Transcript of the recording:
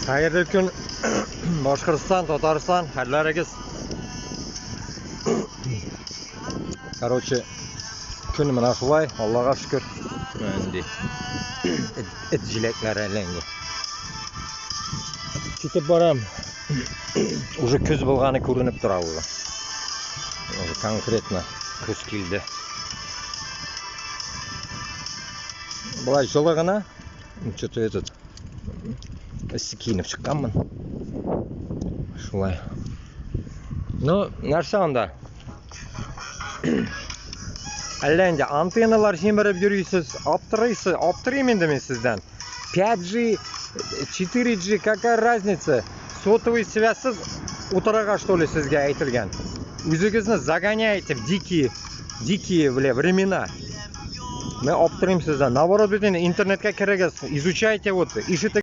Хәйерле көн, Башҡортостан, Татарстан, хәлдәрегеҙ? Короче, көн менә шулай, Аллаға шөкөр. Инде эт җиләкләре әллә инде. Китеп барам. Уже көҙ булғаны күренеп тора уже. Уже конкретно көҙ килде. Былай йылы ғына. Что-то этот эҫе кейенеп сыҡҡанмын. Шулай. Ну, нәрсә анда? Әллә инде антенналар җимереп йөрисез, аптырыйсыз, аптырыйм инде мин сездән. 5G, 4G, какая разница? Сотовый связьсыз утырырга, что ли, сезгә әйтелгән? Үзегезне загоняете в дикие, дикие, бля, времена. Мин аптырыйм сездән. Наоборот, бит инде интернетка керегез, изучайте вот, ишетегез.